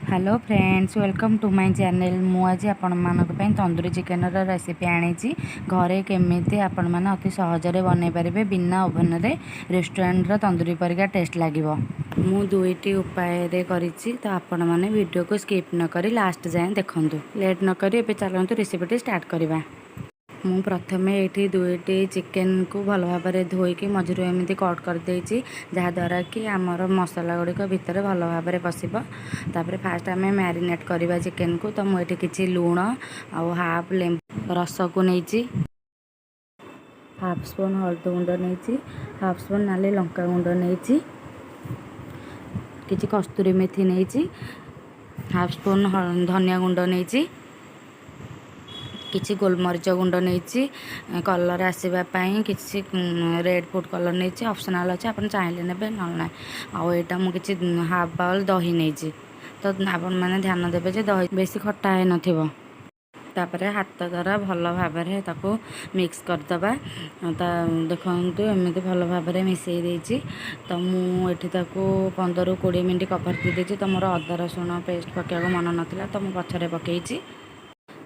Hello friends, welcome to my channel. ମୁଁ ଆଜି ଆପଣମାନଙ୍କ ପାଇଁ ତନ୍ଦୁରୀ ଚିକେନର ରେସିପି ଆଣିଛି। ଘରେ କେମିତି ଆପଣମାନେ ଅତି ସହଜରେ ବନେଇ ପାରିବେ, ବିନା ଓଭେନରେ ରେଷ୍ଟୁରାଣ୍ଟର ତନ୍ଦୁରୀ ପରିକା ଟେଷ୍ଟ ଲାଗିବ। ମୁଁ ଦୁଇଟି ଉପାୟରେ କରିଛି, ତ ଆପଣମାନେ ଭିଡ଼ିଓକୁ ସ୍କିପ୍ ନ କରି ଲାଷ୍ଟ ଯାଏଁ ଦେଖନ୍ତୁ। ଲେଟ୍ ନ କରି ଏବେ ଚାଲନ୍ତୁ ରେସିପିଟି ଷ୍ଟାର୍ଟ କରିବା। ମୁଁ ପ୍ରଥମେ ଏଇଠି ଦୁଇଟି ଚିକେନକୁ ଭଲ ଭାବରେ ଧୋଇକି ମଝିରୁ ଏମିତି କଟ୍ କରିଦେଇଛି, ଯାହାଦ୍ୱାରା କି ଆମର ମସଲା ଗୁଡ଼ିକ ଭିତରେ ଭଲ ଭାବରେ ପଶିବ। ତାପରେ ଫାଷ୍ଟ ଆମେ ମ୍ୟାରିନେଟ୍ କରିବା ଚିକେନକୁ। ତ ମୁଁ ଏଠି କିଛି ଲୁଣ ଆଉ ହାଫ୍ ଲେମ୍ବୁ ରସକୁ ନେଇଛି, ହାଫ୍ ସ୍ପୁନ୍ ହଳଦୀ ଗୁଣ୍ଡ ନେଇଛି, ହାଫ୍ ସ୍ପୁନ୍ ନାଲି ଲଙ୍କା ଗୁଣ୍ଡ ନେଇଛି, କିଛି କସ୍ତୁରୀ ମେଥି ନେଇଛି, ହାଫ୍ ସ୍ପୁନ୍ ଧନିଆ ଗୁଣ୍ଡ ନେଇଛି, କିଛି ଗୋଲମରିଚ ଗୁଣ୍ଡ ନେଇଛି। କଲର୍ ଆସିବା ପାଇଁ କିଛି ରେଡ଼୍ ଫୁଡ଼୍ କଲର୍ ନେଇଛି। ଅପସନାଲ୍ ଅଛି, ଆପଣ ଚାହିଁଲେ ନେବେ, ନହେଲେ ନାହିଁ। ଆଉ ଏଇଟା ମୁଁ କିଛି ହାଫ୍ ବାଉଲ୍ ଦହି ନେଇଛି। ତ ଆପଣମାନେ ଧ୍ୟାନ ଦେବେ ଯେ ଦହି ବେଶୀ ଖଟା ହେଇନଥିବ। ତାପରେ ହାତ ଦ୍ୱାରା ଭଲ ଭାବରେ ତାକୁ ମିକ୍ସ କରିଦେବା। ତା ଦେଖନ୍ତୁ, ଏମିତି ଭଲ ଭାବରେ ମିଶାଇ ଦେଇଛି। ତ ମୁଁ ଏଠି ତାକୁ 15ରୁ 20 ମିନିଟ୍ କଭର୍ ଦେଇଦେଇଛି। ତ ମୋର ଅଦା ରସୁଣ ପେଷ୍ଟ ପକାଇବାକୁ ମନ ନଥିଲା, ତ ମୁଁ ପଛରେ ପକାଇଛି।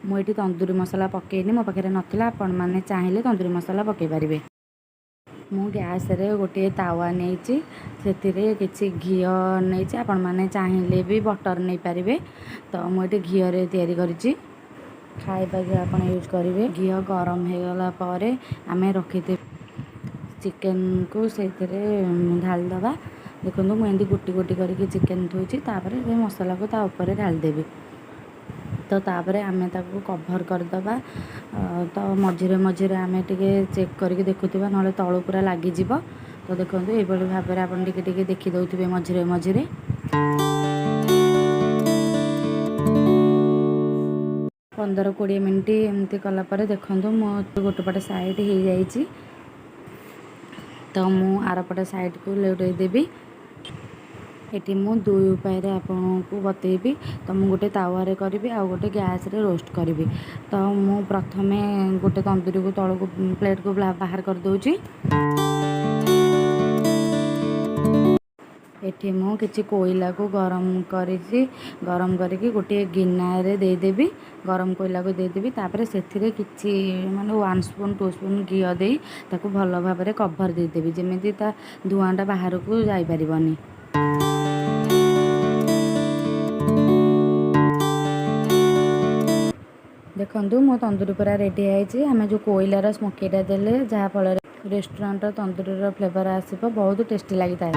ମୁଁ ଏଠି ତନ୍ଦୁରୀ ମସଲା ପକାଇନି, ମୋ ପାଖରେ ନଥିଲା। ଆପଣମାନେ ଚାହିଁଲେ ତନ୍ଦୁରୀ ମସଲା ପକାଇ ପାରିବେ। ମୁଁ ଗ୍ୟାସ୍ରେ ଗୋଟିଏ ତାୱା ନେଇଛି, ସେଥିରେ କିଛି ଘିଅ ନେଇଛି। ଆପଣମାନେ ଚାହିଁଲେ ବି ବଟର୍ ନେଇପାରିବେ। ତ ମୁଁ ଏଠି ଘିଅରେ ତିଆରି କରିଛି। ଖାଇବା ଘିଅ ଆପଣ ୟୁଜ୍ କରିବେ। ଘିଅ ଗରମ ହେଇଗଲା ପରେ ଆମେ ରଖିଥିବା ଚିକେନକୁ ସେଇଥିରେ ଢାଳିଦେବା। ଦେଖନ୍ତୁ, ମୁଁ ଏମିତି ଗୋଟି ଗୋଟି କରିକି ଚିକେନ ଥୋଇଛି। ତାପରେ ସେ ମସଲାକୁ ତା ଉପରେ ଢାଳିଦେବି। ତ ତାପରେ ଆମେ ତାକୁ କଭର୍ କରିଦେବା। ତ ମଝିରେ ମଝିରେ ଆମେ ଟିକେ ଚେକ୍ କରିକି ଦେଖୁଥିବା, ନହେଲେ ତଳୁ ପୁରା ଲାଗିଯିବ। ତ ଦେଖନ୍ତୁ, ଏଇଭଳି ଭାବରେ ଆପଣ ଟିକେ ଟିକେ ଦେଖି ଦେଉଥିବେ ମଝିରେ ମଝିରେ। 15-20 ମିନିଟ୍ ଏମିତି କଲା ପରେ ଦେଖନ୍ତୁ, ମୋ ଗୋଟେ ପଟେ ସାଇଡ଼୍ ହେଇଯାଇଛି। ତ ମୁଁ ଆରପଟ ସାଇଡ଼୍କୁ ଲେଉଟେଇ ଦେବି। ଏଠି ମୁଁ ଦୁଇ ଉପାୟରେ ଆପଣଙ୍କୁ ବତେଇବି। ତ ମୁଁ ଗୋଟେ ତାୱାରେ କରିବି ଆଉ ଗୋଟେ ଗ୍ୟାସ୍ରେ ରୋଷ୍ଟ କରିବି। ତ ମୁଁ ପ୍ରଥମେ ଗୋଟେ ତନ୍ଦୁରୀକୁ ତଳକୁ ପ୍ଲେଟ୍କୁ ବାହାର କରିଦେଉଛି। ଏଠି ମୁଁ କିଛି କୋଇଲାକୁ ଗରମ କରିଛି। ଗରମ କରିକି ଗୋଟିଏ ଗିନାରେ ଦେଇଦେବି। ଗରମ କୋଇଲାକୁ ଦେଇଦେବି। ତାପରେ ସେଥିରେ କିଛି ମାନେ 1 ସ୍ପୁନ୍ 2 ସ୍ପୁନ୍ ଘିଅ ଦେଇ ତାକୁ ଭଲ ଭାବରେ କଭର୍ ଦେଇଦେବି, ଯେମିତି ତା ଧୂଆଁଟା ବାହାରକୁ ଯାଇପାରିବନି। ଦେଖନ୍ତୁ, ମୋ ତନ୍ଦୁରୀ ପୁରା ରେଡ଼ି ହେଇଛି। ଆମେ ଯେଉଁ କୋଇଲାର ସ୍ମୋକିଟା ଦେଲେ, ଯାହାଫଳରେ ରେଷ୍ଟୁରାଣ୍ଟର ତନ୍ଦୁରୀର ଫ୍ଲେଭର୍ ଆସିବ, ବହୁତ ଟେଷ୍ଟି ଲାଗିଥାଏ।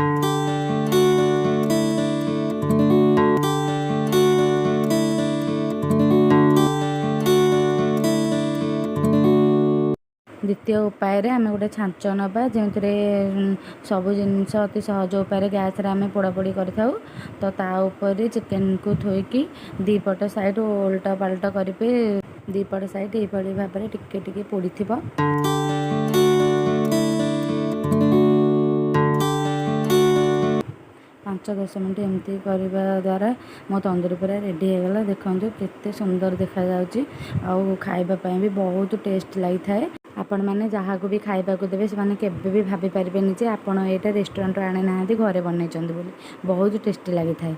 ଦ୍ୱିତୀୟ ଉପାୟରେ ଆମେ ଗୋଟେ ଛାଞ୍ଚ ନେବା, ଯେଉଁଥିରେ ସବୁ ଜିନିଷ ଅତି ସହଜ ଉପାୟରେ ଗ୍ୟାସ୍ରେ ଆମେ ପୋଡ଼ାପୋଡ଼ି କରିଥାଉ। ତ ତା ଉପରେ ଚିକେନକୁ ଥୋଇକି ଦୁଇ ପଟ ସାଇଡ଼୍ ଓଲଟା ପାଲଟ କରିବେ। ଦୁଇ ପଟ ସାଇଡ଼୍ ଏଇଭଳି ଭାବରେ ଟିକେ ଟିକେ ପୋଡ଼ିଥିବ। 5-10 ମିନିଟ୍ ଏମିତି କରିବା ଦ୍ୱାରା ମୋ ତନ୍ଦୁରୀ ପୁରା ରେଡ଼ି ହେଇଗଲା। ଦେଖନ୍ତୁ, କେତେ ସୁନ୍ଦର ଦେଖାଯାଉଛି ଆଉ ଖାଇବା ପାଇଁ ବି ବହୁତ ଟେଷ୍ଟ ଲାଗିଥାଏ। ଆପଣମାନେ ଯାହାକୁ ବି ଖାଇବାକୁ ଦେବେ, ସେମାନେ କେବେ ବି ଭାବିପାରିବେନି ଯେ ଆପଣ ଏଇଟା ରେଷ୍ଟୁରାଣ୍ଟରୁ ଆଣିନାହାନ୍ତି, ଘରେ ବନେଇଛନ୍ତି ବୋଲି। ବହୁତ ଟେଷ୍ଟି ଲାଗିଥାଏ।